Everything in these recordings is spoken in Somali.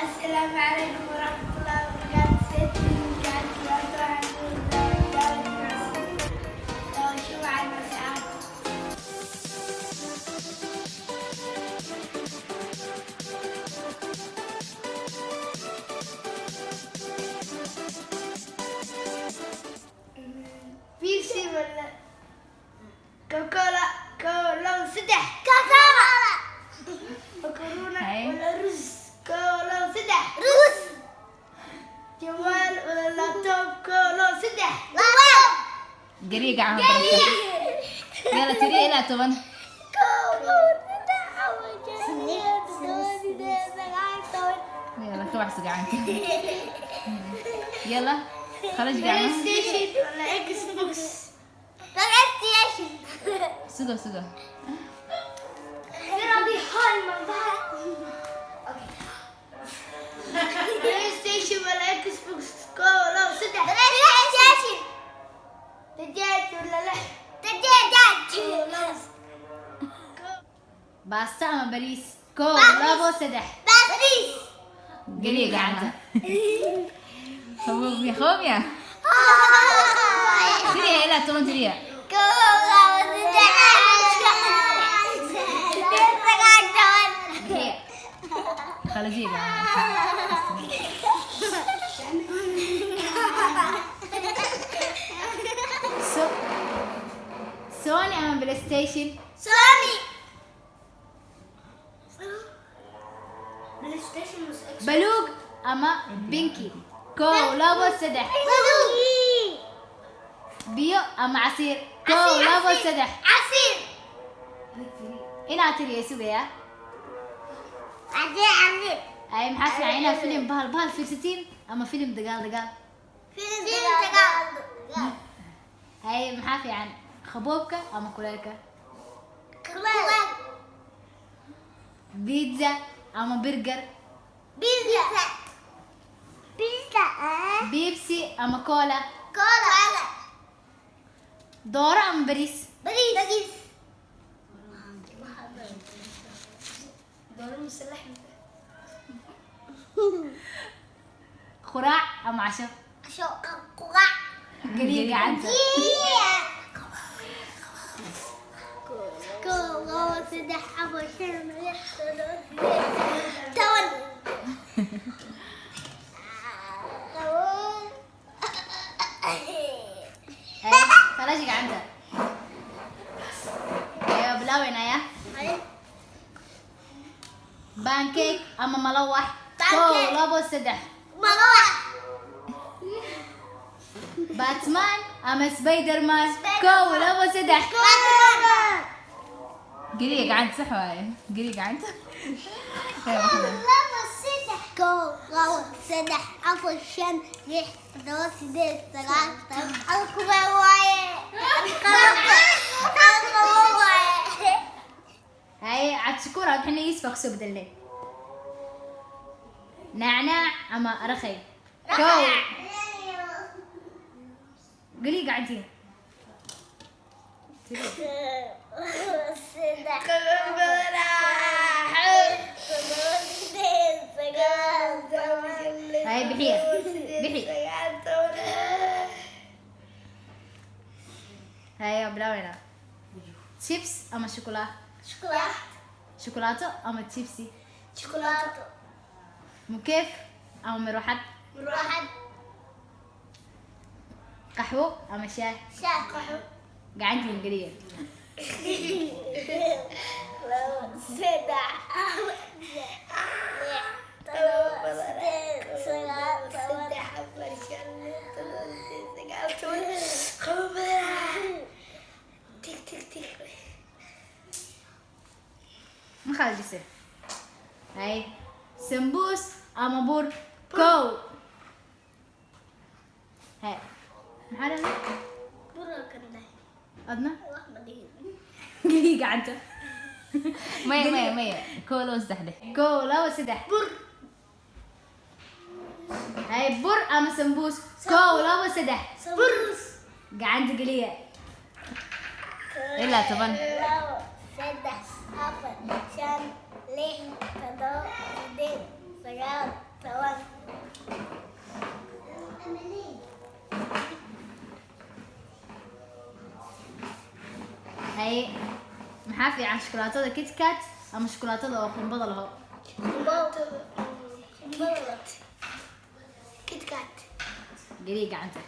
Assalaamu calaykum waraxmatullaahi wabarakaatu. Seetiin maanta waxaan daawasho wacan, asxaabta. Pepsi wala Coca-Cola? Kow, labo, saddex. Coca-Cola. Makaruna Hay. wala rus? Kow, labo, saddex. Rus. Jawaal wala laptop? Kow, labo, saddex. Laptop. Geliya gacmaha barafka. Yalla, tiriya ilaa 10. Kow, labo, saddex, afar, shan, lix, toddoba, sideed, sagaal, 10. Yalla, ka baxso gacanta. Yalla, kharaj gacmaha. PlayStation wala Xbox? PlayStation. Sugo, sugo. Hal mar baa. PlayStation wala Xbox? Kow, labo, saddex. PlayStation. Dajaaj wala lax? Dajaaj. Kow, labo. Baasta ama bariis? Kow, labo, saddex. Bariis. Geliya gacanta. Qaboob miya? Qaboob miya? Tiriya ilaa 10, tiriya. Kow, labo, saddex, afar, sideed, sagaal, 10. Bixiya. Khalajiya gacmaha. Sony ama PlayStation? Sony. PlayStation was Xbox. Baluug ama binki? Kow, labo, saddex. Baluug. Biyo ama casiir? Kow, labo, saddex. Casiir. Inaad tiriya sugayaa. Casiir, casiir. Ay, maxaa fiican, inaad filim bahal bahal fiirsatiin ama filim dagaal dagaal? Filim dagaal. Hay, maxaa fiican, qaboobka ama kuleelka? Kuleel. Pizza ama burger? Pizza. Pizza. Pepsi ama cola? Cola. Dooro ama bariis? Bariis. Bariis. Dooro mise laxm? Quraac ama casho? Casho. Quraac. Geliya gacanta. Kow, labo, saddex, afar, shan, lix, toddoba, sideed, 10. Hay, khalaji gacanta. Ayo, bilaabeynaya. Pancake ama malawax? Kow, Pancake. labo, saddex. Malawax. Batman ama Spiderman? Spiderman. Kow, labo, saddex. Batman. Geliya gacanta, sax waaye. Geliya gacanta. Hey, waxda. Labo, saddex. Kow, labo, saddex, afar, shan, lix, toddoba, sideed, sagaal, 10. Alkuba waaye. Alkuba waaye. Hay, Cabdishakuur aad xina iis baa kusoo bedelnay. Nacnaac ama arakhay? Kow. Geliya gacantiina. Saddex. Toddoba, sideed, sagaal, 10. Hay, bixiya. Bixi. Sagaal, 10. Hay, waa bilaabeynaa. Chips ama shukulaa? Shukulaato. Shukulaato ama chipsi? Shukulaato. Mukeef ama miruxad? Muraaxad. Qaxwo ama shaah? Shaah. Qaxwo. Gacantiina geliya. Labo, saddex, afar, lix, toddoba, sideed, sagaal, 10. Saddex, afar, shan, lix, toddoba, sideed, sagaal, 10. Qabo badan. Tik tik tik. Ma khalajise? Hay, sambuus ama bur? Kow. Hay, maxaa dhahday? Burkan dhahay. Adna? Wax ma dhihin. Geliya gacanta. Maya, maya, maya. Kow, labo, saddex dheh. Kow, labo, saddex. Bur. Hay, bur ama sambuus? Kow, labo, saddex. Sambuus. Gacanta geliya. Ilaa 10. Labo, saddex, afar, shan, lix, toddoba, sideed, sagaal, Maxaa fiican, shukulaatada KitKat ama shukulaatada oo qumbada laho? KitKat. Geliya gacanta.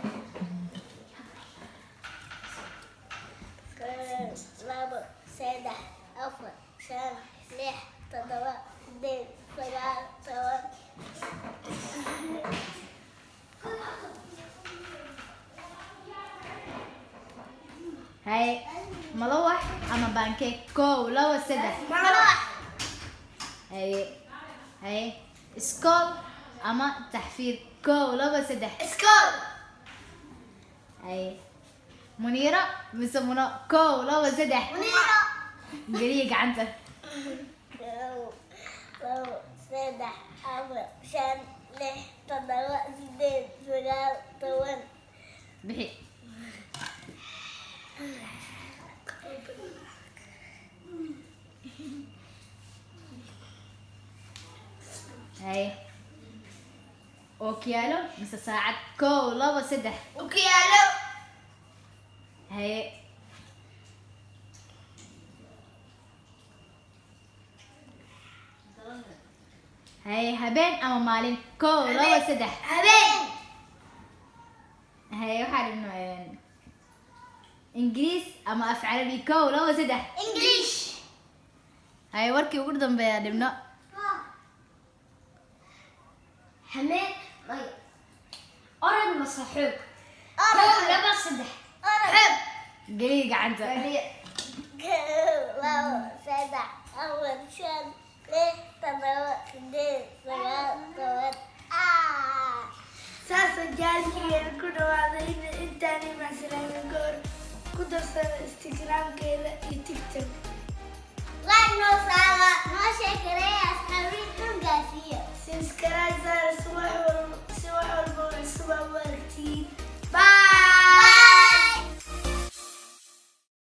Kow, labo, saddex, afar, shan, lix, toddoba, sideed, sagaal, toban. Haye, malawax ama pancake? Kow, labo, saddex. Malawax. Haye, haye, iskool ama taxfiid? Kow, labo, saddex. Iskool. Haye, Muniiro mise Muno? Kow, labo, saddex. Muniiro. Geliya gacanta. Kow, labo, saddex, afar, shan, lix, toddoba, sideed, sagaal, toban. Bixi. Haye, ookiyaalo mise saacad? Kow, labo, saddex. Okiyaalo. Haye, haye, habeen ama maalin? Kow, labo, saddex. Habeen. Haye, waxaa dhibno Ingiriis ama af Carabi? Kow, labo, saddex. English. Haye, warkii ugu dambeeya dhibno. Habeen may orod mase xoog? Kow, laba, saddex. Xoog. Geliya gacanta. Kow, labo, saddex, afar, shan, lix, toddoba, sideed, sagaal, toban. Ah! Saasa jaalkigeena ku dhawaaday intaanay macsalaamin ka hor ku darsada Instagramkeeda iyo TikTok.